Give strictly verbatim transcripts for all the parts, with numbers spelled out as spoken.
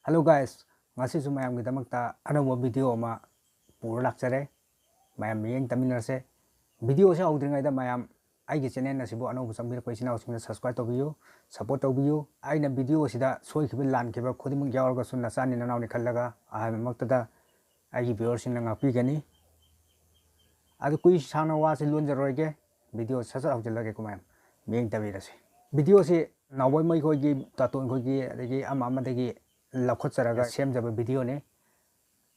Hello guys, ꯉꯁꯤꯁꯨ ꯃꯌꯥꯝꯒꯤꯗꯃꯛꯇ ꯑꯅꯧꯕ video ꯑꯃ ꯄꯨꯔ ꯂꯥꯛꯆꯔꯦ꯫ ꯃꯌꯥꯝ ꯃꯤꯠꯌꯦꯡ ꯇꯝꯃꯤꯟꯅꯔꯁꯦ꯫ Video ꯑꯁꯤ ꯍꯧꯗ꯭ꯔꯤꯉꯩꯗ ꯃꯌꯥꯝ ꯑꯩꯒꯤ channel ꯑꯁꯤꯕꯨ ꯑꯅꯧꯕ ꯆꯪꯕꯤꯔꯛꯄ ꯏꯆꯤꯟ ꯏꯅꯥꯎꯁꯤꯡꯅ subscribe ꯇꯧꯕꯤꯌꯨ, support ꯇꯧꯕꯤꯌꯨ꯫ ꯑꯩꯅ video ꯑꯁꯤꯗ ꯁꯣꯏꯈꯤꯕ ꯂꯥꯟꯈꯤꯕ ꯈꯨꯗꯤꯡꯃꯛ ꯌꯥꯎꯔꯒꯁꯨ ꯅꯆꯥꯅꯤ ꯅꯅꯥꯎꯅꯤ ꯈꯜꯂꯒ ꯑꯍꯥꯟꯕꯃꯛꯇꯗ ꯑꯩꯒꯤ viewerꯁꯤꯡꯅ ꯉꯥꯛꯄꯤꯒꯅꯤ꯫ ꯑꯗꯨ ꯀꯨꯏ ꯁꯥꯡꯅ ꯋꯥꯁꯤ ꯂꯣꯟꯖꯔꯣꯏꯒꯦ, video ꯁꯠ ꯁꯠ ꯍꯧꯖꯤꯜꯂꯒꯦꯀꯣ ꯃꯌꯥꯝ, ꯃꯤꯠꯌꯦꯡ ꯇꯝꯕꯤꯔꯁꯤ꯫ Videoꯁꯤ ꯅꯥꯎꯕꯣꯏ ꯃꯩꯈꯣꯏꯒꯤ, ꯇꯥꯇꯣꯟ ꯈꯣꯏꯒꯤ, ꯑꯗꯒꯤ ꯑꯃ ꯑꯃꯗꯒꯤ ꯂꯧꯈꯠꯆꯔꯒ ꯁꯦꯝꯖꯕ videoꯅꯤ꯫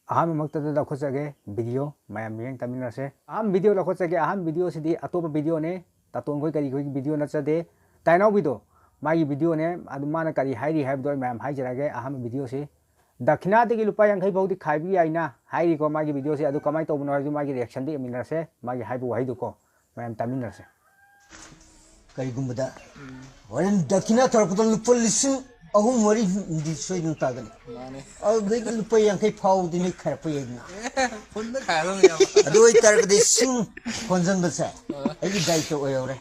ꯑꯍꯥꯟꯕꯃꯛꯇꯗ ꯂꯧꯈꯠꯆꯒꯦ video, ꯃꯌꯥꯝ ꯃꯤꯠꯌꯦꯡ ꯇꯝꯃꯤꯟꯅꯔꯁꯦ꯫ ꯑꯍꯥꯟꯕ video ꯂꯧꯈꯠꯆꯒꯦ꯫ ꯑꯍꯥꯟꯕ videoꯁꯤꯗꯤ ꯑꯇꯣꯞꯄ videoꯅꯤ, ꯇꯥꯇꯣꯟ ꯈꯣꯏ ꯀꯔꯤ ꯈꯣꯏꯒꯤ video ꯅꯠꯆꯗꯦ꯫ ꯇꯥꯏꯅꯥꯎꯕꯤꯗꯣ, ꯃꯥꯒꯤ videoꯅꯦ꯫ ꯑꯗꯨ ꯃꯥꯅ ꯀꯔꯤ ꯍꯥꯏꯔꯤ ꯍꯥꯏꯕꯗꯣ ꯑꯩ ꯃꯌꯥꯝ ꯍꯥꯏꯖꯔꯛꯑꯒꯦ꯫ ꯑꯍꯥꯟꯕ videoꯁꯤ, "ꯗꯈꯤꯅꯥꯗꯒꯤ ꯂꯨꯄꯥ ꯌꯥꯡꯈꯩ ꯐꯥꯎꯗꯤ ꯈꯥꯏꯕ ꯌꯥꯏꯅ" ꯍꯥꯏꯔꯤꯀꯣ ꯃꯥꯒꯤ videoꯁꯤ꯫ ꯑꯗꯨ ꯀꯃꯥꯏꯅ ꯇꯧꯕꯅꯣ ꯍꯥꯏꯕꯗꯨ ꯃꯥꯒꯤ reactionꯗ ꯌꯦꯡꯃꯤꯟꯅꯔꯁꯦ, ꯃꯥꯒꯤ ꯍꯥꯏꯕ ꯋꯥꯍꯩꯗꯨꯀꯣ꯫ ꯃꯌꯥꯝ ꯇꯥꯃꯤꯟꯅꯔꯁꯦ꯫ ꯀꯔꯤꯒꯨꯝꯕꯗ ꯍꯣꯔꯦꯟ ꯗꯈꯤꯅꯥ ꯇꯧꯔꯛꯄꯗ ꯂꯨꯄꯥ ꯂꯤꯁꯤꯡ ꯑꯍꯨꯝ ꯃꯔꯤꯗꯤ ꯁꯣꯏꯗꯅ ꯇꯥꯒꯅꯤ꯫ ꯃꯥꯅꯦ꯫ ꯑꯗꯨꯗꯒꯤ ꯂꯨꯄꯥ ꯌꯥꯡꯈꯩ ꯐꯥꯎꯕꯗꯤ ꯅꯣꯏ ꯈꯥꯏꯔꯛꯄ ꯌꯥꯏꯗꯅ꯫ ꯐꯨꯟꯗ ꯈꯥꯏꯕ ꯑꯃ ꯌꯥꯎꯕ꯫ ꯑꯗꯨ ꯑꯣꯏꯇꯥꯔꯒꯗꯤ ꯁꯤꯡ ꯈꯣꯟꯖꯟꯕꯁꯦ ꯑꯩꯒꯤ ꯗꯥꯏꯇ ꯑꯣꯏꯍꯧꯔꯦ꯫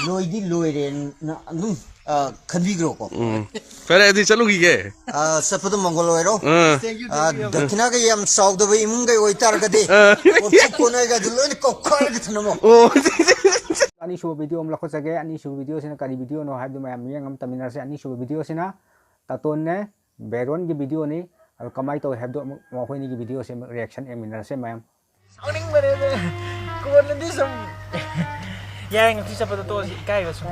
ꯂꯣꯏꯗꯤ ꯂꯣꯏꯔꯦꯅ ꯑꯗꯨꯝ, ꯑ, ꯈꯟꯕꯤꯈ꯭ꯔꯣꯀꯣ꯫ ꯎꯝ꯫ ꯐꯔꯦ, ꯑꯗꯨꯗꯤ ꯆꯠꯂꯨꯈꯤꯒꯦ꯫ ꯑ, ꯆꯠꯄꯗꯣ ꯃꯪꯒꯣꯜ ꯑꯣꯏꯔꯣ꯫ ꯑꯥ꯫ ꯑ, ꯗꯈꯤꯅꯥꯒ ꯌꯥꯝ ꯆꯥꯎꯗꯕ ꯏꯃꯨꯡꯒ ꯑꯣꯏꯇꯥꯔꯒꯗꯤ ꯑꯥ꯫ ꯀꯣꯐꯤ ꯀꯣꯟꯅꯔꯒ ꯑꯗꯨ ꯂꯣꯏꯅ ꯀꯧꯈꯥꯏꯔꯒ ꯊꯅꯝꯃꯣ꯫ ꯑꯣ꯫ ꯑꯅꯤꯁꯨꯕ video ꯑꯃ ꯂꯧꯈꯠꯆꯒꯦ꯫ ꯑꯅꯤꯁꯨꯕ videoꯁꯤꯅ ꯀꯔꯤ videoꯅꯣ ꯍꯥꯏꯕꯗꯨ ꯃꯌꯥꯝ ꯃꯤꯠꯌꯦꯡ ꯑꯃ ꯇꯝꯃꯤꯟꯅꯔꯁꯦ꯫ ꯑꯅꯤꯁꯨꯕ videoꯁꯤꯅ ꯇꯥꯇꯣꯟꯅꯦ, ꯕꯦꯔꯣꯟꯒꯤ videoꯅꯤ꯫ ꯑꯗꯨ ꯀꯃꯥꯏꯅ ꯇꯧꯏ ꯍꯥꯏꯕꯗꯨ ꯑꯃꯨꯛ ꯃꯈꯣꯏꯅꯤꯒꯤ videoꯁꯦ ꯑꯃꯨꯛ reaction ꯌꯦꯡꯃꯤꯟꯅꯔꯁꯦ ꯃꯌꯥꯝ꯫ ꯁꯥꯎꯅꯤꯡꯕꯅꯦ ꯑꯗꯨ꯫ ꯀꯣꯟꯅꯗꯤ ꯁꯨꯝ ꯌꯥꯏ, ꯉꯁꯤ ꯆꯠꯄꯗꯣ ꯇꯣꯛꯑꯁꯤ, ꯏꯀꯥꯏꯕ ꯁꯨꯝ꯫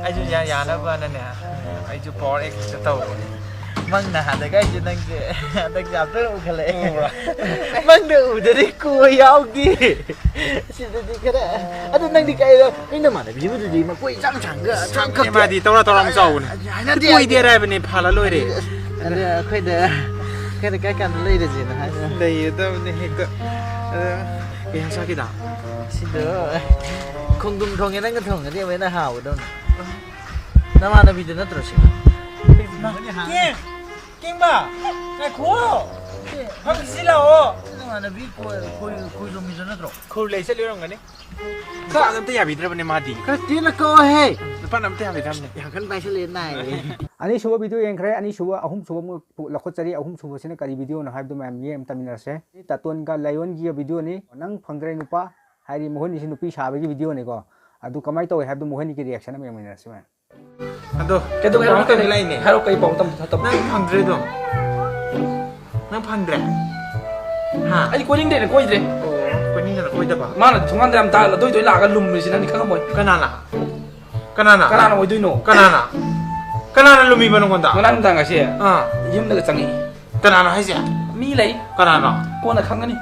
ꯑꯩꯁꯨ ꯌꯥ-, ꯌꯥꯅꯕꯅꯅꯦ, ꯑꯩꯁꯨ power act ꯇꯧꯕꯅꯦ꯫ ꯃꯪ ꯅꯍꯥꯟꯗꯒ ꯑꯩꯁꯦ ꯅꯪꯁꯦ ꯍꯟꯗꯛꯁꯦ ꯌꯥꯝ ꯇꯣꯏꯅ ꯎꯈꯠꯂꯛꯑꯦ꯫ ꯎꯕ꯭ꯔꯥ? ꯃꯪꯗ ꯎꯗꯗꯤ ꯀꯣꯏ ꯌꯥꯎꯗꯦ꯫ ꯁꯤꯗꯗꯤ ꯈꯔ, ꯑꯗꯨ ꯅꯪꯗꯤ ꯀꯩꯗꯣ, ꯅꯣꯏ ꯅꯃꯥꯟꯅꯕꯤꯕꯨꯗꯨꯗꯤ ꯃꯀꯣꯏ ꯏꯆꯥꯡ ꯆꯥꯡꯒ ꯁꯝꯅꯦ, ꯃꯥꯗꯤ ꯇꯧꯔ ꯇꯧꯔ ꯑꯃ ꯆꯥꯎꯕꯅꯦ꯫ ꯍꯥꯏꯅꯗꯦ꯫ ꯀꯣꯏꯗꯦ ꯍꯥꯏꯕꯅꯦ, ꯐꯥꯜꯂ ꯂꯣꯏꯔꯦ꯫ ꯑꯗ ꯑꯩꯈꯣꯏꯗ, ꯑꯩꯈꯣꯏꯗ ꯀꯥꯏ ꯀꯥꯟꯗ ꯂꯩꯔꯁꯦꯅ ꯍꯥꯏꯕ? ꯂꯩꯒꯗꯕꯅꯦ ꯍꯦꯛꯇ꯫ ꯑꯗ ꯀꯩ ꯌꯦꯟꯁꯥꯡ ꯆꯥꯈꯤꯗ? ꯁꯤꯗꯣ ꯈꯣꯡꯗ꯭ꯔꯨꯝ ꯊꯣꯡꯉꯦ, ꯅꯪꯅ ꯊꯣꯡꯉꯗꯤ ꯑꯃꯨꯛ ꯍꯦꯟꯅ ꯍꯥꯎꯒꯗꯧꯅꯦ꯫ ꯅꯃꯥꯟꯅꯕꯤꯗꯨ ꯅꯠꯇ꯭ꯔꯣ ꯁꯤ? ꯀꯦꯡ! ꯀꯦꯡꯕ! ꯉꯥꯏꯈꯣ! ꯍꯧꯖꯤꯛꯁꯤ ꯂꯥꯛꯑꯣ! ꯏꯃꯥꯟꯅꯕꯤ ꯀꯣꯏ-, ꯀꯣꯏ-, ꯀꯣꯏꯔꯨꯝꯃꯤꯗꯣ ꯅꯠꯇ꯭ꯔꯣ? ꯈꯨꯔ ꯂꯩ ꯆꯠꯂꯨꯔꯝꯒꯅꯤ꯫ ꯅꯨꯄꯥꯅ ꯑꯝꯇ ꯌꯥꯕꯤꯗ꯭ꯔꯕꯅꯦ ꯃꯥꯗꯤ꯫ ꯈꯔ ꯇꯦꯟꯅ ꯀꯛꯑꯣꯍꯦ꯫ ꯅꯨꯄꯥꯅ ꯑꯝꯇ ꯌꯥꯕꯤꯗ꯭ꯔꯕꯅꯦ꯫ ꯌꯥꯝ ꯀꯟꯅ ꯄꯥꯏꯁꯜꯂꯛꯑꯦ ꯅꯥꯏ꯫ ꯑꯅꯤꯁꯨꯕ video ꯌꯦꯡꯈ꯭ꯔꯦ, ꯑꯅꯤꯁꯨꯕ, ꯑꯍꯨꯝꯁꯨꯕ ꯑꯃꯨꯛ ꯂꯧꯈꯠꯆꯔꯤ꯫ ꯑꯍꯨꯝꯁꯨꯕꯁꯤꯅ ꯀꯔꯤ videoꯅꯣ ꯍꯥꯏꯕꯗꯨ ꯃꯌꯥꯝ ꯌꯦꯡ ꯇꯝꯃꯤꯟꯅꯔꯁꯦ꯫ ꯇꯥꯇꯣꯟꯒ ꯂꯥꯏꯌꯣꯟꯒꯤ videoꯅꯤ꯫ ꯅꯪ ꯐꯪꯗ꯭ꯔꯦ ꯅꯨꯄꯥ ꯍꯥꯏꯗꯤ ꯃꯈꯣꯏꯅꯤꯁꯤ ꯅꯨꯄꯤ ꯁꯥꯕꯒꯤ videoꯅꯤꯀꯣ꯫ ꯑꯗꯨ ꯀꯃꯥꯏꯅ ꯇꯧꯋꯤ ꯍꯥꯏꯕꯗꯨ ꯃꯈꯣꯏꯅꯤꯒꯤ reaction ꯑꯃ ꯌꯦꯡꯃꯤꯟꯅꯔꯁꯤ ꯃꯌꯥꯝ꯫ ꯑꯗꯣ ꯀꯩꯗꯧꯒꯦ ꯍꯥꯏꯕꯅꯣ? ꯄꯥꯎ ꯀꯩ ꯂꯩ? ꯂꯩꯅꯦ? ꯍꯥꯏꯔꯣ, ꯀꯩ ꯄꯥꯎ ꯇꯝ-, ꯇꯝ-, ꯅꯪ ꯐꯪꯗ꯭ꯔꯦꯗꯣ? ꯅꯪ ꯐꯪꯗ꯭ꯔꯦ? ꯍꯥ? ꯑꯩ ꯀꯣꯏꯅꯤꯡꯗꯦꯅ ꯀꯣꯏꯗ꯭ꯔꯦ꯫ ꯑꯣ, ꯀꯣꯏꯅꯤꯡꯗꯅ ꯀꯣꯏꯗꯕ? ꯃꯥꯅ ꯊꯣꯡꯒꯥꯟꯗ ꯌꯥꯝ ꯇꯥ-, ꯑꯗꯨꯏ ꯑꯗꯨꯏ ꯂꯥꯛꯑꯒ ꯂꯨꯝꯃꯤꯁꯤ ꯅꯪꯗꯤ ꯈꯪꯉꯝꯃꯣꯏ꯫ ꯀꯅꯥꯅ? ꯀꯅꯥꯅ? ꯀꯅꯥꯅ ꯑꯣꯏꯗꯣꯏꯅꯣ? ꯀꯅꯥꯅ? ꯀꯅꯥꯅ ꯂꯨꯝꯃꯤꯕ ꯅꯉꯣꯟꯗ? ꯉꯔꯥꯡ ꯅꯨꯡꯗꯥꯡ ꯑꯁꯦ ꯑꯥ꯫ ꯌꯨꯝꯗꯒ ꯆꯪꯉꯛꯏ꯫ ꯀꯅꯥꯅꯣ ꯍꯥꯏꯁꯦ? ꯃꯤ ꯂꯩ꯫ ꯀꯅꯥꯅꯣ? ꯀꯣꯟꯅ ꯈꯪꯒꯅꯤ꯫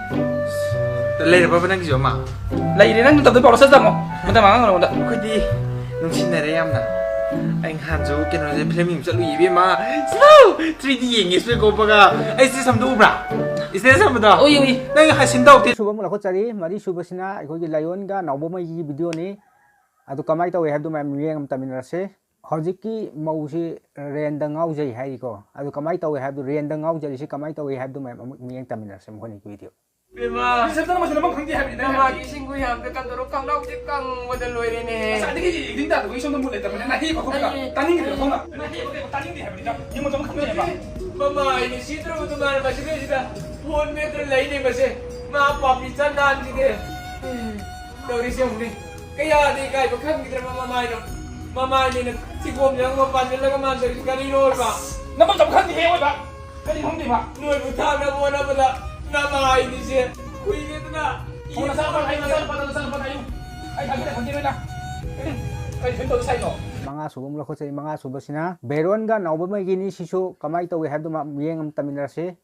ꯂꯩꯔꯕꯕ ꯅꯪꯒꯤꯁꯨ ꯑꯃ? ꯂꯩꯔꯦ, ꯅꯪ ꯃꯇꯝꯗ ꯄꯥꯎ ꯆꯠꯇꯃꯣ꯫ ꯃꯇꯝ ꯃꯥꯡꯍꯟꯒꯅꯨ ꯑꯩꯉꯣꯟꯗ꯫ ꯑꯩꯈꯣꯏꯗꯤ ꯅꯨꯡꯁꯤꯅꯔꯦ ꯌꯥꯝꯅ꯫ ꯑꯩ ꯅꯍꯥꯟꯁꯨ ꯀꯩꯅꯣꯁꯦ ꯐꯤꯂꯝ ꯌꯦꯡꯕ ꯆꯠꯂꯨꯏ ꯏꯕꯦꯝꯃ꯫ ꯁꯤꯕꯨ! ꯊ꯭ꯔꯤ ꯗꯤ ꯌꯦꯡꯉꯦ ꯏꯁꯄꯦꯛ ꯎꯞꯄꯒ꯫ ꯑꯩ ꯁꯤ ꯁꯝꯗꯣ ꯎꯕ꯭ꯔꯥ? ꯏꯁꯇꯦꯇꯁ ꯊꯝꯕꯗꯣ? ꯎꯏ, ꯎꯏ꯫ ꯅꯪ ꯍꯥꯏꯁꯤꯟ ꯇꯧꯗꯦ꯫ ꯁꯨꯕ ꯑꯃ ꯂꯧꯈꯠꯆꯔꯤ꯫ ꯃꯔꯤ ꯁꯨꯕꯁꯤꯅ ꯑꯩꯈꯣꯏꯒꯤ ꯂꯥꯏꯌꯣꯟꯒ ꯅꯥꯎꯕꯃꯩꯒꯤ videoꯅꯤ꯫ ꯑꯗꯨ ꯀꯃꯥꯏꯅ ꯇꯧꯋꯤ ꯍꯥꯏꯕꯗꯨ ꯃꯌꯥꯝ ꯃꯤꯠꯌꯦꯡ ꯑꯃ ꯇꯝꯃꯤꯟꯅꯔꯁꯤ꯫ ꯍꯧꯖꯤꯛꯀꯤ ꯃꯧꯁꯤ ꯔꯦꯟꯗ ꯉꯥꯎꯖꯩ ꯍꯥꯏꯔꯤꯀꯣ꯫ ꯑꯗꯨ ꯀꯃꯥꯏꯅ ꯇꯧꯋꯤ ꯍꯥꯏꯕꯗꯨ, ꯔꯦꯟꯗ ꯉꯥꯎꯖꯔꯤꯁꯤ ꯀꯃꯥꯏꯅ ꯇꯧꯋꯤ ꯍꯥꯏꯕꯗꯨ ꯃꯌꯥꯝ ꯑꯃꯨꯛ ꯃꯤꯠꯌꯦꯡ ꯇꯝꯃꯤꯟꯅꯔꯁꯤ ꯃꯈꯣꯏꯅꯤꯒꯤ video꯫ ꯏꯕꯦꯝꯃ! ꯔꯤꯁꯦꯞꯇꯔ ꯑꯃꯁꯨ ꯅꯪ ꯈꯪꯗꯦ ꯍꯥꯏꯕꯅꯤꯗ꯫ ꯏꯕꯦꯝꯃ, ꯏꯁꯤꯡ ꯈꯨꯌꯥꯝꯗ ꯀꯟꯗꯣꯔꯣ ꯈꯪꯅꯥꯎꯁꯦ ꯀꯪꯕꯗ ꯂꯣꯏꯔꯦꯅꯦ꯫ ꯉꯁꯥꯏꯗꯒꯤ ꯌꯦꯡꯗꯤꯡ ꯇꯥꯗꯕꯒꯤ ꯁꯣꯝꯗ ꯃꯨꯠ ꯂꯩꯇꯕꯅꯤꯅ ꯅꯥꯍꯦꯞ ꯃꯈꯣꯡꯒ ꯑꯩ ꯇꯥꯅꯤꯡꯗ꯭ꯔꯤꯕ ꯐꯣꯟꯒ꯫ ꯅꯥꯍꯦꯞ ꯃꯈꯣꯡꯒ ꯇꯥꯅꯤꯡꯗꯦ ꯍꯥꯏꯕꯅꯤꯗ꯫ ꯌꯦꯡꯉꯣ ꯆꯪꯉꯣ ꯈꯪꯗꯦ ꯍꯥꯏꯕ꯫ ꯃꯃꯥꯏꯅꯦ ꯁꯤꯗ꯭ꯔꯕꯗꯨ ꯃꯥꯅ ꯃꯁꯤꯗꯩꯁꯤꯗ ꯐꯣꯟ ꯃꯦꯠꯇ꯭ꯔ ꯂꯩꯅꯦ ꯃꯁꯦ꯫ ꯃꯥ ꯄꯥꯄꯤ ꯆꯟꯗꯥꯟꯁꯤꯗꯤ꯫ ꯇꯧꯔꯤꯁꯦ ꯌꯦꯡꯉꯨꯅꯦ꯫ ꯀꯌꯥꯗꯤ ꯏꯀꯥꯏꯕ ꯈꯪꯈꯤꯗ꯭ꯔꯕ ꯃꯃꯥꯏꯅꯣ꯫ ꯃꯃꯥꯏꯅꯤꯅ ꯊꯤꯒꯣꯝ ꯌꯦꯡꯉꯒ ꯄꯥꯟꯁꯤꯜꯂꯒ ꯃꯥꯟꯖꯔꯤꯁꯤ ꯀꯔꯤꯅꯣ ꯑꯣꯏꯕ? ꯅꯃꯛ ꯇꯧ ꯈꯪꯗꯦꯍꯦ ꯑꯣꯏꯕ꯫ ꯀꯔꯤ ꯈꯪꯗꯦꯕ? ꯅꯣꯏꯕꯨ ꯊꯥꯅꯕ ꯍꯣꯠꯅꯕꯗ ꯅꯃꯥꯏꯅꯤꯁꯦ ꯈꯨꯏꯗꯅ ꯑꯣ, ꯅꯆꯥꯅꯨꯄꯥ, ꯑꯩ ꯅꯆꯥꯅꯨꯄꯥ, ꯅꯆꯥꯅꯨꯄꯥ, ꯑꯩ, ꯑꯩ ꯈꯪꯗꯦ, ꯈꯪꯗꯦ, ꯅꯣꯏꯅ꯫ ꯀꯔꯤ ꯐꯤꯂꯝ ꯇꯧꯔꯤ ꯁꯥꯏꯅꯣ? ꯃꯉꯥ ꯁꯨꯕ ꯑꯃ ꯂꯧꯈꯠꯆꯔꯤ꯫ ꯃꯉꯥ ꯁꯨꯕꯁꯤꯅ ꯕꯦꯔꯣꯟꯒ ꯅꯥꯎꯕꯃꯩꯒꯤꯅꯤ꯫ ꯁꯤꯁꯨ ꯀꯃꯥꯏꯅ ꯇꯧꯏ ꯍꯥꯏꯕꯗꯨ ꯃꯌꯥꯝ ꯃꯤꯠꯌꯦꯡ ꯑꯃ ꯇꯝꯃꯤꯟꯅꯔꯁꯤ꯫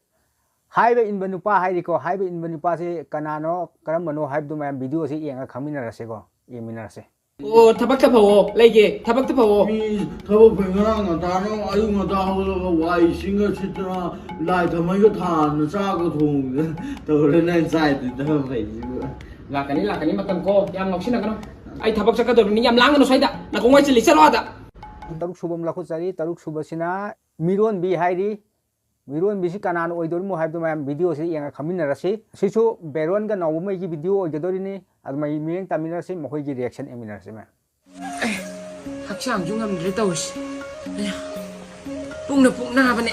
ꯍꯥꯏꯕ ꯏꯟꯕ ꯅꯨꯄꯥ ꯍꯥꯏꯔꯤꯀꯣ, ꯍꯥꯏꯕ ꯏꯟꯕ ꯅꯨꯄꯥꯁꯤ ꯀꯅꯥꯅꯣ, ꯀꯔꯝꯕꯅꯣ ꯍꯥꯏꯕꯗꯨ ꯃꯌꯥꯝ videoꯁꯤ ꯌꯦꯡꯉꯒ ꯈꯪꯃꯤꯟꯅꯔꯁꯤꯀꯣ, ꯌꯦꯡꯃꯤꯟꯅꯔꯁꯤ꯫ ꯑꯣ, ꯊꯕꯛꯇ ꯐꯧꯑꯣ, ꯂꯩꯒꯦ, ꯊꯕꯛꯇ ꯐꯧꯑꯣ꯫ ꯃꯤ ꯊꯕꯛ ꯐꯩ, ꯉꯔꯥꯡ ꯉꯟꯇꯥꯅ ꯑꯌꯨꯛ ꯉꯟꯇꯥ ꯍꯧꯒꯠꯂꯒ ꯋꯥꯏ ꯏꯁꯤꯡꯒ ꯁꯤꯠꯇꯅ, ꯂꯥꯏ ꯊꯥꯎꯃꯩꯒ ꯊꯥꯟꯗꯅ, ꯆꯥꯛꯀ ꯊꯣꯡꯗꯅ ꯇꯧꯔꯦ ꯅꯪ ꯆꯥꯏꯗꯨ ꯊꯕꯛ ꯐꯩꯁꯤꯕꯨ꯫ ꯂꯥꯛꯀꯅꯤ, ꯂꯥꯛꯀꯅꯤ, ꯃꯇꯝ ꯀꯣ ꯌꯥꯝ ꯉꯥꯎꯁꯤꯟꯅꯒꯅꯨ꯫ ꯑꯩ ꯊꯕꯛ ꯆꯠꯀꯗꯧꯔꯤꯕꯅꯤ, ꯌꯥꯝ ꯂꯥꯡꯒꯅꯨ ꯁ꯭ꯋꯥꯏꯗ꯫ ꯅꯥꯀꯣꯡ ꯋꯥꯏ ꯆꯤꯜꯂꯤ, ꯆꯠꯂꯣ ꯑꯥꯗ꯫ ꯇꯔꯨꯛ ꯁꯨꯕ ꯑꯃ ꯂꯧꯈꯠꯆꯔꯤ꯫ ꯇꯔꯨꯛ ꯁꯨꯕꯁꯤꯅ ꯃꯤꯔꯣꯟꯕꯤ ꯍꯥꯏꯔꯤ꯫ ꯃꯤꯔꯣꯟꯕꯤꯁꯤ ꯀꯅꯥꯅ ꯑꯣꯏꯗꯣꯔꯤꯃꯣ ꯍꯥꯏꯕꯗꯨ ꯃꯌꯥꯝ ꯚꯤꯗꯤꯑꯣꯁꯤꯗ ꯌꯦꯡꯉ ꯈꯪꯃꯤꯟꯅꯔꯁꯤ꯫ ꯁꯤꯁꯨ ꯕꯦꯔꯣꯟꯒ ꯅꯥꯎꯕꯃꯩꯒꯤ ꯚꯤꯗꯤꯑꯣ ꯑꯣꯏꯒꯗꯣꯔꯤꯅꯤ꯫ ꯑꯗꯨꯃꯥꯏ ꯃꯤꯠꯌꯦꯡ ꯇꯥꯃꯤꯟꯅꯔꯁꯤ, ꯃꯈꯣꯏꯒꯤ ꯔꯤꯌꯦꯛꯁꯟ ꯌꯦꯡꯃꯤꯟꯅꯔꯁꯤ ꯃꯌꯥꯝ꯫ ꯍꯛꯆꯥꯡꯁꯨ ꯉꯝꯗ꯭ꯔꯦ ꯇꯧꯔꯤꯁꯤ꯫ ꯑꯌꯥ, ꯄꯨꯛꯅ ꯄꯨꯛ ꯅꯥꯕꯅꯦ꯫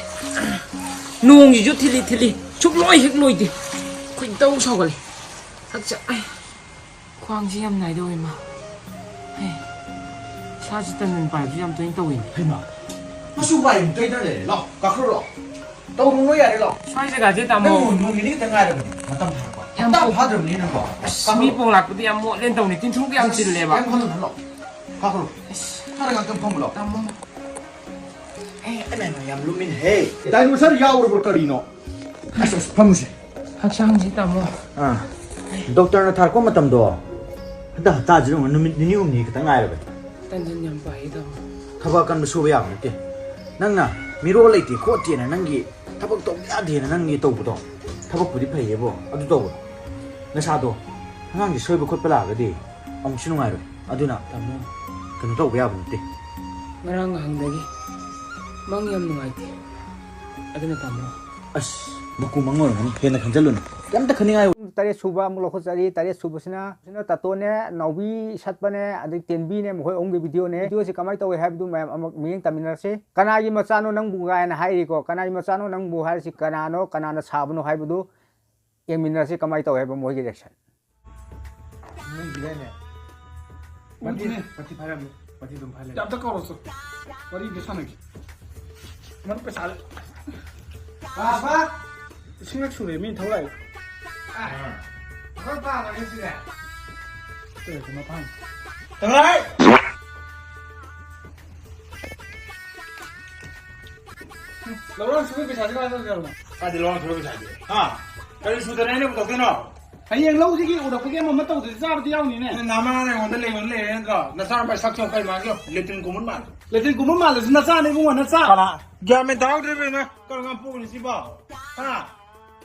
ꯅꯣꯡꯁꯤꯁꯨ ꯊꯤꯜꯂꯤ ꯊꯤꯜꯂꯤ, ꯁꯨꯛꯂꯣꯏ ꯍꯦꯛ ꯂꯣꯏꯗꯦ꯫ ꯈꯣꯏꯗꯧ ꯁꯥꯎꯒꯠꯂꯦ꯫ ꯍꯛꯆꯥꯡ, ꯑꯩ, ꯈ꯭ꯋꯥꯡꯁꯤ ꯌꯥꯝ ꯅꯥꯏꯗꯧꯋꯦ ꯃꯥ꯫ ꯍꯦ, ꯏꯁꯥꯁꯤ ꯇꯟꯗꯟ ꯄꯥꯏꯕꯁꯨ ꯌꯥꯝ ꯇꯣꯏꯅ ꯇꯧꯋꯤꯅꯦ꯫ ꯍꯩꯃꯥ, ꯃꯁꯨ ꯋꯥꯏ ꯑꯃꯨꯛ ꯇꯩꯗꯅ ꯂꯩꯔꯦ꯫ ꯂꯥꯛꯑꯣ, ꯀꯥꯈꯠꯂꯣ, ꯂꯥꯛꯑꯣ꯫ ꯇꯧꯔꯨꯅꯨ, ꯌꯥꯔꯦ, ꯂꯥꯛꯑꯣ꯫ ꯁ꯭ꯋꯥꯏ ꯖꯒꯥꯁꯦ, ꯇꯥꯃꯣ꯫ ꯅꯪꯕꯨ ꯅꯣꯡ ꯅꯤꯅꯤ ꯈꯛꯇꯪ ꯉꯥꯏꯔꯕꯅꯤ, ꯃꯇꯝ ꯐꯥꯔꯛꯄ꯫ ꯌꯥꯝ ꯍꯞꯇꯥ ꯐꯥꯗ꯭ꯔꯕꯅꯤ ꯅꯪꯀꯣ꯫ ꯑꯁ, ꯃꯤ ꯄꯣꯡꯂꯥꯛꯄꯗꯤ ꯌꯥꯝ ꯃꯣꯠꯂꯦꯅ ꯇꯧꯅꯤ, ꯇꯤꯟꯊ꯭ꯔꯣꯛꯇ ꯌꯥꯝ ꯆꯤꯜꯂꯦꯕ꯫ ꯀꯩꯝ ꯈꯜꯂꯨꯅꯨ, ꯂꯥꯛꯑꯣ꯫ ꯀꯥꯈꯠꯂꯣ꯫ ꯑꯁ꯫ ꯈꯔ ꯉꯥꯛꯇꯪ ꯐꯝꯃꯨ ꯂꯥꯎ꯫ ꯇꯥꯃꯣ꯫ ꯑꯦ, ꯑꯩ ꯃꯌꯥꯝ ꯌꯥꯝ ꯂꯨꯝꯃꯤꯅꯦꯍꯦ꯫ ꯗꯥꯏꯅꯣꯁꯔ ꯌꯥꯎꯔꯕ꯭ꯔꯣ ꯀꯔꯤꯅꯣ? ꯑꯁ, ꯑꯁ, ꯐꯝꯃꯨꯁꯦ꯫ ꯍꯛꯆꯥꯡꯁꯤ ꯇꯥꯃꯣ꯫ ꯑꯥ꯫ ꯗꯣꯛꯇꯔꯅ ꯊꯥꯔꯛꯄ ꯃꯇꯝꯗꯣ ꯍꯟꯗꯛ ꯍꯞꯇꯥꯁꯤꯗ ꯑꯃꯨꯛ ꯅꯨꯃꯤꯠ ꯅꯤꯅꯤ ꯍꯨꯝꯅꯤ ꯈꯛꯇꯪ ꯉꯥꯏꯔꯕꯅꯤ꯫ ꯇꯟꯖꯟ ꯌꯥꯝ ꯄꯥꯏꯌꯦ ꯇꯥꯃꯣ꯫ ꯊꯕꯛ ꯑꯀꯟꯕ ꯁꯨꯕ ꯌꯥꯕ ꯅꯠꯇꯦ꯫ ꯅꯪꯅ ꯃꯤꯔꯣꯜ ꯂꯩꯇꯦ ꯈꯣꯠꯇꯦꯅ ꯅꯪꯒꯤ ꯊꯕꯛ ꯇꯧꯕ ꯌꯥꯗꯦꯅ ꯅꯪꯒꯤ ꯇꯧꯕꯗꯣ, ꯊꯕꯛꯄꯨꯗꯤ ꯐꯩꯌꯦꯕꯣ, ꯑꯗꯨ ꯇꯧꯕꯗꯣ꯫ ꯅꯁꯥꯗꯣ ꯑꯉꯥꯡꯒꯤ ꯁꯣꯏꯕ ꯈꯣꯠꯄ ꯂꯥꯛꯑꯒꯗꯤ ꯑꯃꯨꯛꯁꯨ ꯅꯨꯡꯉꯥꯏꯔꯣꯏ꯫ ꯑꯗꯨꯅ ꯇꯥꯃꯣ꯫ ꯀꯩꯅꯣ ꯇꯧꯕ ꯌꯥꯕ ꯅꯠꯇꯦ꯫ ꯉꯔꯥꯡ ꯉꯍꯥꯡꯗꯒꯤ ꯃꯪ ꯌꯥꯝ ꯅꯨꯡꯉꯥꯏꯇꯦ꯫ ꯑꯗꯨꯅ ꯇꯥꯃꯣ꯫ ꯑꯁ, ꯃꯀꯨ ꯃꯪ ꯑꯣꯏꯔꯝꯒꯅꯤ꯫ ꯍꯦꯟꯅ ꯈꯟꯖꯜꯂꯨꯅꯨ꯫ ꯀꯩꯝꯇ ꯈꯟꯅꯤꯡꯉꯥꯏ ꯑꯣꯏ- ꯇꯔꯦꯠ ꯁꯨꯕ ꯑꯃꯨꯛ ꯂꯧꯈꯠꯆꯔꯤ꯫ ꯇꯔꯦꯠ ꯁꯨꯕꯁꯤꯅ, ꯁꯤꯅ ꯇꯥꯇꯣꯅꯦ, ꯅꯥꯎꯕꯤ ꯁꯠꯄꯅꯦ, ꯑꯗꯩ ꯇꯦꯟꯕꯤꯅꯦ, ꯃꯈꯣꯏ ꯑꯍꯨꯝꯒꯤ ꯚꯤꯗꯤꯑꯣꯅꯦ꯫ ꯚꯤꯗꯤꯑꯣꯁꯤ ꯀꯃꯥꯏꯅ ꯇꯧꯋꯦ ꯍꯥꯏꯕꯗꯨ ꯃꯌꯥꯝ ꯑꯃꯨꯛ ꯃꯤꯠꯌꯦꯡ ꯇꯥꯃꯤꯟꯅꯔꯁꯤ꯫ "ꯀꯅꯥꯒꯤ ꯃꯆꯥꯅꯣ ꯅꯪꯕꯨ?" ꯀꯥꯏꯅ ꯍꯥꯏꯔꯤꯀꯣ꯫ "ꯀꯅꯥꯒꯤ ꯃꯆꯥꯅꯣ ꯅꯪꯕꯨ?" ꯍꯥꯏꯔꯤꯁꯤ ꯀꯅꯥꯅꯣ, ꯀꯅꯥꯅ ꯁꯥꯕꯅꯣ ꯍꯥꯏꯕꯗꯨ ꯌꯦꯡꯃꯤꯟꯅꯔꯁꯤ ꯀꯃꯥꯏꯅ ꯇꯧꯋꯦ ꯍꯥꯏꯕ ꯃꯣꯏꯒꯤ ꯔꯤꯌꯦꯛꯁꯟ꯫ ꯅꯪꯒꯤꯗꯥꯏꯅꯦ? ꯄꯥꯇꯤ, ꯎꯝ꯫ ꯄꯥꯇꯤ ꯐꯥꯔꯝꯅꯤ꯫ ꯄꯥꯇꯤ ꯑꯗꯨꯝ ꯐꯥꯔꯦ꯫ ꯑꯝꯇ ꯀꯧꯔꯛꯑꯣ꯫ ꯋꯥꯔꯤꯗꯨ ꯁꯥꯟꯅꯒꯦ꯫ ꯃꯔꯨꯞ ꯄꯩꯁꯥ ꯄꯥꯕ! ꯂꯤꯁꯤꯡꯂꯛ ꯁꯨꯔꯦ ꯃꯤ ꯊꯧ ꯂꯥꯛꯏ꯫ ꯑꯥ꯫ ꯑꯩꯈꯣꯏ ꯄꯥꯕꯅꯦ ꯁꯤꯅꯦ꯫ ꯀꯩ ꯀꯩꯅꯣ ꯐꯥꯏ꯫ ꯇꯧꯔꯛꯑꯣ! ꯂꯧꯔꯣꯟ ꯁꯨꯕꯒꯤ ꯄꯩꯁꯥꯁꯦ ꯀꯃꯥꯏꯅ ꯇꯧꯗꯣꯏꯅꯣ? ꯀꯥꯏꯗꯩ ꯂꯧꯔꯣꯟ ꯁꯨꯕꯒꯤ ꯄꯩꯁꯥꯗꯤ? ꯍꯥ? ꯀꯔꯤ ꯁꯨꯗꯅ ꯑꯩꯅ ꯄꯨꯊꯣꯛꯇꯣꯏꯅꯣ? ꯍꯌꯦꯡ ꯂꯧꯁꯤꯒꯤ ꯎꯔꯛꯄꯒꯤ ꯑꯃ ꯑꯃ ꯇꯧꯗ꯭ꯔꯗꯤ ꯆꯥꯕꯗꯤ ꯌꯥꯎꯅꯤꯅꯦ꯫ ꯅꯃꯥꯅ ꯑꯩꯉꯣꯟꯗ ꯂꯩꯉꯣꯟ ꯂꯩꯔꯦ ꯅꯠꯇ꯭ꯔꯣ? ꯅꯆꯥ ꯅꯨꯄꯥ ꯁꯛ ꯊꯣꯛꯄ ꯏꯃꯥꯒꯤ ꯂꯦꯇ꯭ꯔꯤꯟ ꯀꯨꯝꯃꯨꯠ ꯃꯥꯜꯂꯦ꯫ ꯂꯦꯇ꯭ꯔꯤꯟ ꯀꯨꯝꯃꯨꯠ ꯃꯥꯜꯂꯁꯨ ꯅꯆꯥꯅꯦ ꯏꯕꯨꯡꯉꯣ, ꯅꯆꯥ꯫ ꯀꯅꯥ? ꯒ꯭ꯌꯥꯟ ꯃꯦꯟ ꯇꯥꯍꯧꯗ꯭ꯔꯦ ꯏꯕꯦꯝꯃ꯫ ꯀꯔꯝ ꯀꯥꯟ ꯄꯣꯛꯏꯅꯣ ꯁꯤꯕꯣ? ꯍꯥ?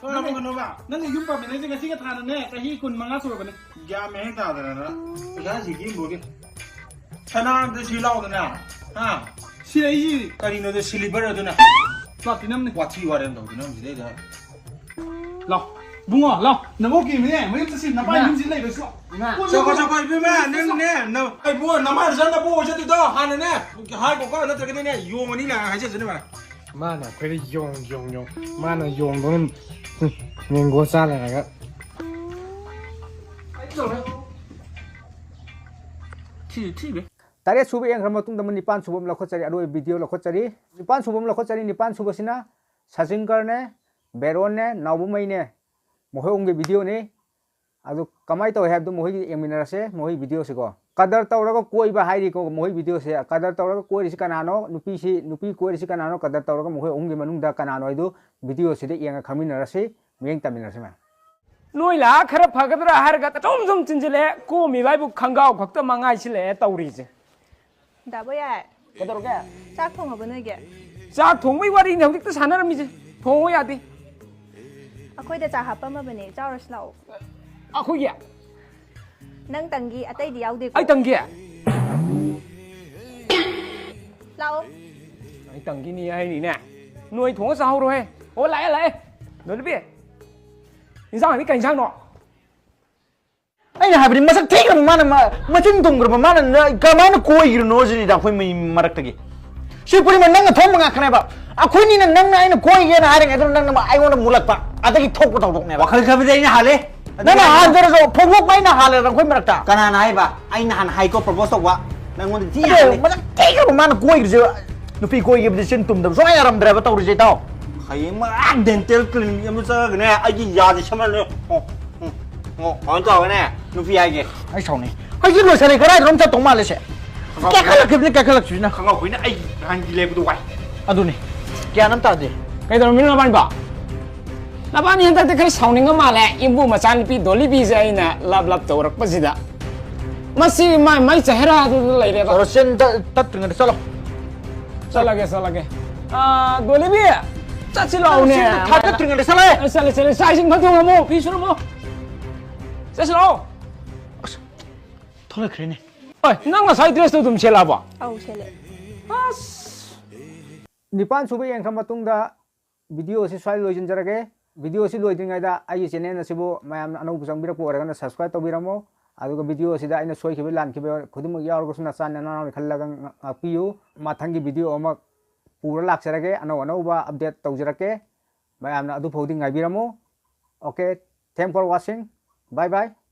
ꯀꯔꯝ ꯀꯥꯟ ꯅꯪ ꯄꯣꯛꯏꯅꯣꯕ? ꯅꯪꯒ ꯌꯨꯝ ꯄꯥꯟꯃꯤꯟꯅꯩꯁꯦ ꯉꯁꯤꯒ ꯊꯥꯅꯅꯦ ꯆꯍꯤ ꯀꯨꯟ ꯃꯉꯥ ꯁꯨꯔꯕꯅꯦ꯫ ꯒ꯭ꯌꯥꯟ ꯃꯦꯟ ꯇꯥꯗꯅ ꯄꯩꯁꯥ ꯁꯤꯀꯤ ꯏꯝꯕꯣꯒꯤ꯫ ꯁꯅꯥ ꯑꯝꯇ ꯁꯤ ꯂꯥꯎꯗꯅ꯫ ꯍꯥ? ꯁꯤ ꯑꯩꯒꯤ ꯀꯔꯤꯅꯣꯗꯣ ꯁꯤꯂꯤꯕꯔ ꯑꯗꯨꯅ? ꯂꯥꯛꯇꯤ ꯅꯝꯅꯤ꯫ ꯋꯥꯊꯤ ꯋꯥꯔꯦꯝ ꯇꯧꯗꯅ ꯁꯤꯗꯩꯗ꯫ ꯂꯥꯎ꯫ ꯏꯕꯨꯡꯉꯣ, ꯂꯥꯎ꯫ ꯅꯕꯣꯛꯀꯤꯅꯤꯅꯦ, ꯃꯌꯨꯝ ꯆꯠꯁꯤ, ꯅꯄꯥ ꯏꯃꯥ꯫ ꯌꯨꯝꯁꯤ ꯂꯩꯔꯁꯨ꯫ ꯏꯃꯥ꯫ ꯀꯣꯟ ꯆꯠꯈꯣ, ꯌꯧꯔꯣ꯫ ꯆꯠꯈꯣ, ꯏꯕꯦꯝꯃ, ꯅꯪꯅꯦ, ꯅ-, ꯑꯩ ꯏꯕꯨꯡꯉꯣ, ꯅꯃꯥ ꯅꯆꯥ ꯅꯕꯣꯛ ꯑꯣꯏꯖꯗꯣꯏꯗꯣ ꯍꯥꯟꯅꯅꯦ, ꯍꯥꯏꯈꯣꯀꯣ, ꯅꯠꯇ꯭ꯔꯒꯗꯤꯅꯦ, ꯌꯣꯡꯉꯅꯤ ꯅꯪ, ꯍꯥꯏꯖꯁꯅꯨ, ꯏꯃꯥ꯫ ꯃꯥꯅ ꯑꯩꯈꯣꯏꯗ ꯌꯣꯡ, ꯌꯣꯡ, ꯌꯣꯡ꯫ ꯃꯥꯅ ꯌꯣꯡꯗꯧꯅ ꯃꯦꯡꯒꯣ ꯆꯥ ꯂꯩꯔꯒ꯫ ꯊꯤꯁꯨ ꯊꯤꯕ꯫ ꯇꯔꯦꯠ ꯁꯨꯕ ꯌꯦꯡꯈ꯭ꯔ ꯃꯇꯨꯡꯗ ꯑꯃ ꯅꯤꯄꯥꯟ ꯁꯨꯕ ꯑꯃ ꯂꯧꯈꯠꯆꯔꯤ, ꯑꯔꯣꯏꯕ ꯚꯤꯗꯤꯑꯣ ꯂꯧꯈꯠꯆꯔꯤ꯫ ꯅꯤꯄꯥꯟ ꯁꯨꯕ ꯑꯃ ꯂꯧꯈꯠꯆꯔꯤ, ꯅꯤꯄꯥꯟ ꯁꯨꯕꯁꯤꯅ ꯁꯆꯤꯟꯀꯔꯅꯦ, ꯕꯦꯔꯣꯟꯅꯦ, ꯅꯥꯎꯕꯃꯩꯅꯦ, ꯃꯈꯣꯏ ꯑꯍꯨꯝꯒꯤ ꯚꯤꯗꯤꯑꯣꯅꯤ꯫ ꯑꯗꯨ ꯀꯃꯥꯏꯅ ꯇꯧꯏ ꯍꯥꯏꯕꯗꯨ ꯃꯈꯣꯏꯒꯤ ꯌꯦꯡꯃꯤꯟꯅꯔꯁꯦ, ꯃꯈꯣꯏꯒꯤ ꯚꯤꯗꯤꯑꯣꯁꯤꯀꯣ꯫ ꯀꯗꯔ ꯇꯧꯔꯒ ꯀꯣꯏꯕ ꯍꯥꯏꯔꯤꯀꯣ, ꯃꯈꯣꯏ ꯚꯤꯗꯤꯑꯣꯁꯦ꯫ ꯀꯗꯔ ꯇꯧꯔꯒ ꯀꯣꯏꯔꯤꯁꯤ ꯀꯅꯥꯅꯣ? ꯅꯨꯄꯤꯁꯤ, ꯅꯨꯄꯤ ꯀꯣꯏꯔꯤꯁꯤ ꯀꯅꯥꯅꯣ? ꯀꯗꯔ ꯇꯧꯔꯒ ꯃꯈꯣꯏ ꯑꯍꯨꯝꯒꯤ ꯃꯅꯨꯡꯗ ꯀꯅꯥꯅꯣ ꯍꯥꯏꯗꯨ ꯚꯤꯗꯤꯑꯣꯁꯤꯗ ꯌꯦꯡꯉ ꯈꯪꯃꯤꯟꯅꯔꯁꯤ, ꯃꯤꯠꯌꯦꯡ ꯇꯝꯃꯤꯟꯅꯔꯁꯤ ꯃꯌꯥꯝ꯫ ꯅꯣꯏ ꯂꯥꯛꯑ ꯈꯔ ꯐꯒꯗ꯭ꯔꯥ ꯍꯥꯏꯔꯒ ꯇꯆꯣꯝ ꯆꯣꯝ ꯆꯤꯟꯁꯤꯜꯂꯛꯑꯦ, ꯀꯣꯝꯃꯤꯕ ꯍꯥꯏꯕꯨ ꯈꯪꯒꯥꯎ ꯈꯛꯇ ꯃꯉꯥꯏꯁꯤꯜꯂꯛꯑꯦ ꯇꯧꯔꯤꯁꯦ꯫ ꯗꯥꯕꯣ ꯌꯥꯏ꯫ ꯀꯩꯗꯧꯔꯒꯦ? ꯆꯥꯛ ꯊꯣꯡꯉꯕ ꯅꯣꯏꯒꯤ? ꯆꯥꯛ ꯊꯣꯡꯕꯩ ꯋꯥꯔꯤꯅꯦ ꯍꯧꯖꯤꯛꯇ ꯁꯥꯟꯅꯔꯝꯃꯤꯁꯦ꯫ ꯊꯣꯡꯉꯣ ꯌꯥꯗꯦ꯫ ꯑꯩꯈꯣꯏꯗ ꯆꯥ ꯍꯥꯞꯄꯝꯃꯕꯅꯦ, ꯆꯥꯎꯔꯁꯤ ꯂꯥꯛꯑꯣ꯫ ꯑꯩꯈꯣꯏꯒꯤ? ꯅꯪ ꯇꯪꯒꯤ, ꯑꯇꯩꯗꯤ ꯌꯥꯎꯗꯦꯀꯣ꯫ ꯑꯩ ꯇꯪꯒꯤ? ꯂꯥꯛꯑꯣ꯫ ꯑꯩ ꯇꯪꯒꯤꯅꯤ ꯍꯥꯏꯅꯤꯅꯦ꯫ ꯅꯣꯏ ꯊꯣꯡꯉ ꯆꯥꯍꯧꯔꯣꯍꯦ꯫ ꯑꯣ, ꯂꯥꯛꯑꯦ, ꯂꯥꯛꯑꯦ꯫ ꯗꯣꯂꯤꯕꯤ, ꯏꯟꯁꯥꯡꯗꯤ ꯀꯩ ꯏꯟꯁꯥꯡꯅꯣ? ꯑꯩꯅ ꯍꯥꯏꯕꯗꯤ ꯃꯁꯛ ꯊꯤꯈ꯭ꯔꯕ ꯃꯥꯅ ꯃ-, ꯃꯆꯤꯟ ꯇꯨꯝꯈ꯭ꯔꯕ ꯃꯥꯅ ꯅ-, ꯀꯃꯥꯏꯅ ꯀꯣꯏꯈ꯭ꯔꯤꯅꯣ ꯁꯤꯅꯤꯗ ꯑꯩꯈꯣꯏ ꯃꯤ ꯃꯔꯛꯇꯒꯤ꯫ ꯁꯤ ꯄꯨꯝꯅꯃꯛ ꯅꯪꯅ ꯊꯣꯡꯕ ꯉꯥꯛꯇꯅꯦꯕ꯫ ꯑꯩꯈꯣꯏꯅꯤꯅ ꯅꯪꯅ ꯑꯩꯅ ꯀꯣꯏꯒꯦꯅ ꯍꯥꯏꯔꯤꯉꯩꯗ ꯅꯪꯅ ꯑꯩꯉꯣꯟꯗ ꯃꯨꯜꯂꯛꯄ꯫ ꯑꯗꯒꯤ ꯊꯣꯛꯄ ꯊꯧꯗꯣꯛꯅꯦꯕ꯫ ꯋꯥꯈꯜ ꯈꯟꯕꯗꯤ ꯑꯩꯅ ꯍꯥꯜꯂꯦ꯫ ꯅꯪꯅ ꯍꯥꯟꯖꯔꯁꯨ ꯐꯣꯡꯗꯣꯛꯄ ꯑꯩꯅ ꯍꯥꯜꯂꯦꯕ ꯑꯩꯈꯣꯏ ꯃꯔꯛꯇ꯫ ꯀꯅꯥꯅ ꯍꯥꯏꯕ? ꯑꯩꯅ ꯍꯥꯟꯅ ꯍꯥꯏꯀꯣ propose ꯇꯧꯕ꯫ ꯅꯪꯉꯣꯟꯗ ꯊꯤ ꯑꯗꯣ ꯍꯥꯜꯂꯦ꯫ ꯃꯁꯛ ꯊꯤꯈ꯭ꯔꯕ ꯃꯥꯅ ꯀꯣꯏꯈ꯭ꯔꯤꯁꯦ꯫ ꯅꯨꯄꯤ ꯀꯣꯏꯈꯤꯕꯗꯤ ꯆꯤꯟ ꯇꯨꯝꯗꯕ ꯁꯨꯡꯌꯥ ꯌꯥꯔꯝꯗ꯭ꯔꯦꯕ ꯇꯧꯔꯤꯁꯦ ꯏꯇꯥꯎ꯫ ꯍꯌꯦꯡ ꯃꯥ dental clinic ꯑꯃ ꯆꯠꯂꯒꯅꯦ ꯑꯩꯒꯤ ꯌꯥꯁꯦ ꯁꯦꯝꯍꯜꯂꯦ꯫ ꯑꯣ, ꯎꯝ, ꯑꯣ, ꯀꯃꯥꯏꯅ ꯇꯧꯔꯒꯅꯦ ꯅꯨꯄꯤ ꯍꯥꯏꯒꯦ꯫ ꯑꯩ ꯁꯥꯎꯅꯤꯡ꯫ ꯑꯩꯁꯦ ꯂꯣꯏꯁꯜꯂꯦ, ꯀꯗꯥꯏꯗꯅꯣꯝ ꯆꯠꯇꯧ ꯃꯥꯜꯂꯦ ꯁꯦ꯫ ꯈꯪꯉꯥꯎ-, ꯀꯥꯏꯈꯠꯂꯛꯈꯤꯕꯅꯤ, ꯀꯥꯏꯈꯠꯂꯛꯈꯤꯕꯅꯤꯅ꯫ ꯈꯪꯉꯥꯎ ꯐꯨꯔꯤꯠꯅ ꯑꯩ ꯅꯍꯥꯟꯒꯤ ꯂꯩꯕꯗꯣ ꯋꯥꯏ꯫ ꯑꯗꯨꯅꯤ꯫ ꯒ꯭ꯌꯥꯟ ꯑꯃ ꯇꯥꯗꯦ꯫ ꯀꯩꯗꯧꯔꯝꯃꯤꯅꯣ ꯅꯕꯥꯅꯤꯕꯣ? ꯅꯕꯥꯅꯤ ꯍꯟꯗꯛꯇꯤ ꯈꯔ ꯁꯥꯎꯅꯤꯡꯕ ꯃꯥꯜꯂꯦ꯫ ꯏꯕꯨ ꯃꯆꯥꯅꯨꯄꯤ ꯗꯣꯂꯤꯕꯤꯁꯦ ꯑꯩꯅ love love ꯇꯧꯔꯛꯄꯁꯤꯗ꯫ ꯃꯁꯤ ꯃꯥ ꯃꯩ ꯆꯍꯦꯔꯥ ꯑꯗꯨꯗ ꯂꯩꯔꯦꯕ꯫ ꯆꯠꯂꯣ, ꯆꯤꯟ ꯇ-, ꯇꯠꯇ꯭ꯔꯤꯉꯩꯗ ꯆꯠꯂꯣ꯫ ꯆꯠꯂꯒꯦ, ꯆꯠꯂꯒꯦ꯫ ꯑꯥ, ꯗꯣꯂꯤꯕꯤ, ꯆꯠꯁꯤ ꯂꯥꯛꯑꯣꯅꯦ꯫ ꯆꯤꯟ ꯊꯥꯗꯠꯇ꯭ꯔꯤꯉꯩꯗ ꯆꯠꯂꯣꯍꯦ꯫ ꯑ, ꯆꯠꯂꯦ, ꯆꯠꯂꯦ꯫ ꯆꯥꯛ ꯏꯁꯤꯡ ꯐꯠ ꯊꯣꯡꯉꯝꯃꯣ, ꯐꯤ ꯁꯨꯔꯝꯃꯣ꯫ ꯆꯠꯁꯤ ꯂꯥꯛꯑꯣ꯫ ꯑꯁ, ꯊꯣꯛꯂꯛꯈ꯭ꯔꯦꯅꯦ꯫ ꯍꯣꯏ, ꯅꯪ ꯉꯁꯥꯏ dress ꯇꯣ ꯑꯗꯨꯝ ꯁꯦꯠꯂꯛꯑꯕꯣ? ꯑꯧ, ꯁꯦꯠꯂꯦ꯫ ꯑꯁ꯫ ꯅꯤꯄꯥꯟ ꯁꯨꯕ ꯌꯦꯡꯈ꯭ꯔ ꯃꯇꯨꯡꯗ video ꯑꯁꯤ ꯁ꯭ꯋꯥꯏ ꯂꯣꯏꯁꯤꯟꯖꯔꯒꯦ꯫ Video ꯑꯁꯤ ꯂꯣꯏꯗ꯭ꯔꯤꯉꯩꯗ ꯑꯩꯒꯤ channel ꯑꯁꯤꯕꯨ ꯃꯌꯥꯝꯅ ꯑꯅꯧꯕ ꯆꯪꯕꯤꯔꯛꯄ ꯑꯣꯏꯔꯒꯅ subscribe ꯇꯧꯕꯤꯔꯝꯃꯣ꯫ ꯑꯗꯨꯒ video ꯑꯁꯤꯗ ꯑꯩꯅ ꯁꯣꯏꯈꯤꯕ ꯂꯥꯟꯈꯤꯕ ꯈꯨꯗꯤꯡꯃꯛ ꯌꯥꯎꯔꯒꯁꯨ ꯅꯆꯥ ꯅꯅꯥꯎꯅ ꯈꯜꯂꯒ ꯉꯥꯛꯄꯤꯌꯨ꯫ ꯃꯊꯪꯒꯤ video ꯑꯃ ꯄꯨꯔ ꯂꯥꯛꯆꯔꯒꯦ, ꯑꯅꯧ ꯑꯅꯧꯕ update ꯇꯧꯖꯔꯛꯀꯦ꯫ ꯃꯌꯥꯝꯅ ꯑꯗꯨ ꯐꯥꯎꯗꯤ ꯉꯥꯏꯕꯤꯔꯝꯃꯨ꯫ Okay, thank for watching. Bye bye.